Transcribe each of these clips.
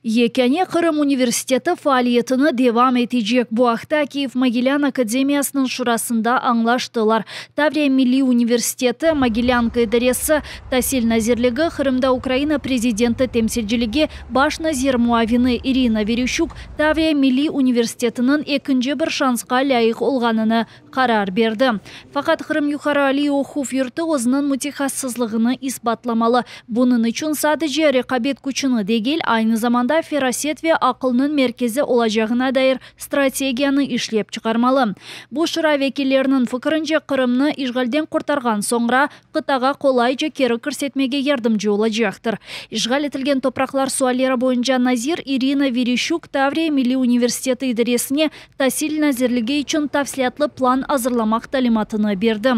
Yekâne Qırım universiteti faaliyetini devam etecek. Bu aqta Kiyev-Mogilân akademiyasınıñ şurasında añlaştılar. Tavriya milliy universiteti, Mogilânka idaresi, Tasil nazirligi, Qırımda Ukraina prezidenti temsilciligi baş nazir muavini İrina Vereşçuk Tavriya milliy universitetiniñ ekinci bir şansqa lâyıq olğanını qarar berdi. Faqat Qırım yuqarı aliy oquv yurtı özüniñ mütehassıslığını isbatlamalı. Bunıñ içün sadece reqabet küçüni degil, aynı zamanda feraset ve aqılnıñ merkezi olacağına dair strategiyanı işlep çıqarmalı. Bu şura vekilleriniñ fikirince, Qırımnı işğalden qurtarğan soñra, qıtağa qolayca keri kirsetmege yardımcı olacaqtır. İşğal etilgen topraqlar sualleri boyunca nazir İrina Vereşçuk Tavriya milliy universiteti idaresine Tasil nazirligi içün tafsilâtlı plan azırlamaq talimatını berdi.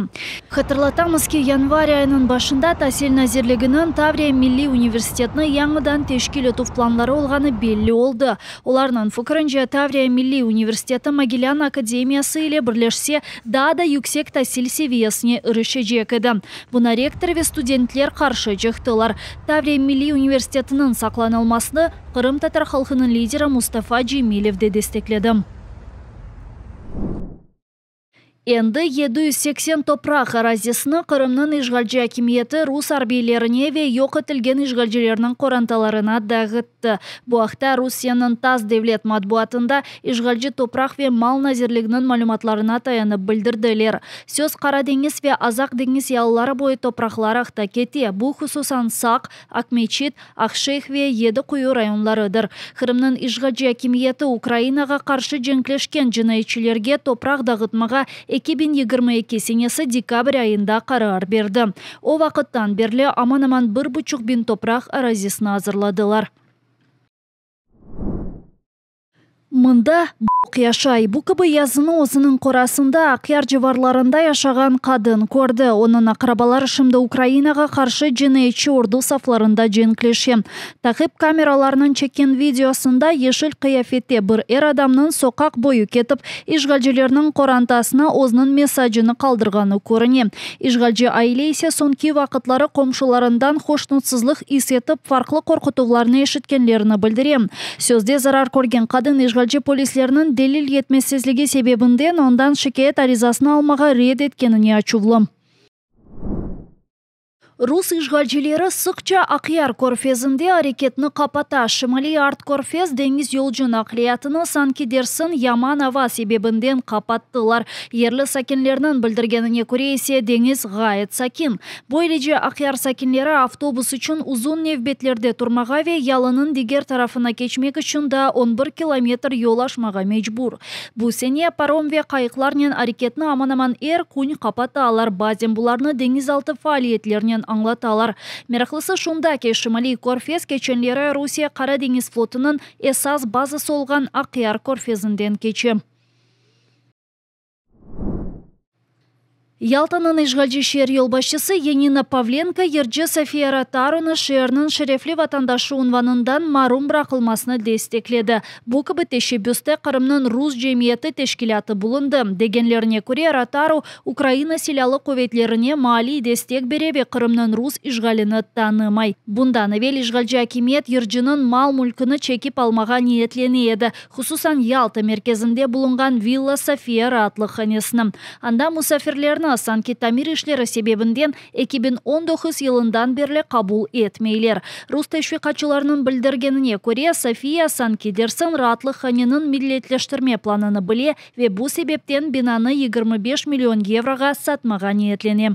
Hatırlatamız ki, yanvar ayınıñ başında Tasil nazirliginiñ Tavriya milliy universitetini yañıdan teşkil etüv planları olğanı belli oldı. Olarnıñ fikirince, Tavriya milliy universiteti Mogilân akademiyası ile birleşse, daa da yüksek tasil seviyesine irişecek edi. Buna rektor ve studentler qarşı çıqtılar. Tavriya milliy universitetiniñ saqlanılmasını Qırımtatar halqınıñ lideri Mustafa Cemilev de destekledi. Endi 780 topraq arazisini Qırımnıñ işğalci akimiyeti rus arbiylerine ve yoq etilgen işğalcilerniñ qorantalarına dağıttı. Bu aqta Rusiyeniñ TASS devlet matbuatında işğalci Topraq ve mal nazirliginiñ malümatlarına tayanıp bildirdiler. Söz Qara deñiz ve Azaq deñiz yalıları boyu topraqlar aqta kete, bu hususan Saq, Aqmeçit, Aqşeyh ve Yedi Quyu rayonlarıdır. Qırımnıñ işğalci akimiyeti Ukrainağa qarşı cenkleşken cinayetçilerge topraq dağıtmağa 2022 senesi dekabr ayında qarar berdi. O vaqıttan berli aman-aman bir buçuq biñ topraq arazisini azırladılar. Mında boq yaşay. Bu kibi yazını özüniñ qorasında Aqyar civarlarında yaşağan qadın kördi. Onıñ aqrabaları şimdi Ukrainağa qarşı cinayetçi ordu saflarında cenkleşe. Taqip kameralarınıñ çekken videosında yeşil qıyafette bir er adamnıñ soqaq boyu ketip, işğalcilerniñ qorantasına özüniñ mesacını qaldırğanı körüne. İşğalci aile ise soñki vaqıtları qomşularından hoşnutsızlıq is etip, farqlı qorqutuvlarnı eşitkenlerini bildire. Sözde zarar körgen qadın işğalci polislerniñ delil yetmezsizligi sebebinden ondan şikâyet arizasını almağa red etkenine açuvlı. Rus işğalcileri sıqça Aqyar körfezinde areketni qapata. Şimaliy Art körfez deñiz yolcu naqliyatını sanki dersiñ yaman ava sebebinden qapattılar. Yerli sakinlerniñ bildirgenine köre ise, deñiz ğayet sakin. Böylece, Aqyar sakinleri avtobus içün uzun nevbetlerde turmağa ve yalınıñ diger tarafına keçmek içün daa on bir kilometr yol aşmağa mecbur. Bu sene parom ve qayıqlarnen areketni aman-aman er kün qapatalar, bazen bularnı deñizaltı faaliyetlernen añlatalar. Meraqlısı şunda ki, Şimaliy körfez keçenleri Rusiye Qara deñiz flotunıñ esas bazası olğan Aqyar körfezinden keçe. Yaltanıñ işğalci şeer yolbaşçısı Yanina Pavlenko yırcı Sofiya Rotarunı şeerniñ şerefli vatandaşı unvanından marum bıraqılmasını destekledi. Bu kibi teşebbüste Qırımnıñ rus cemiyeti teşkilâtı bulundı. Degenlerine köre, Rotaru Ukraina Silâlı quvetlerine maaliy destek bere ve Qırımnıñ rus işğalini tanımay. Bundan evel işğalci akimiyet yırcınıñ mal-mülkini çekip almağa niyetlene edi. Hususan Yalta merkezinde bulunğan Villa Sofiya raatlıqhanesini. Anda musafirlerni, sanki tamir işleri sebebinden, 2019 yılından berli qabul etmeyler. Rus teşviqatçılarınıñ bildirgenine köre, Sofiya, sanki dersiñ, raatlıqhaneniñ milletleştirme planını bile ve bu sebepten binanı 25 million yevroğa satmağa niyetlene.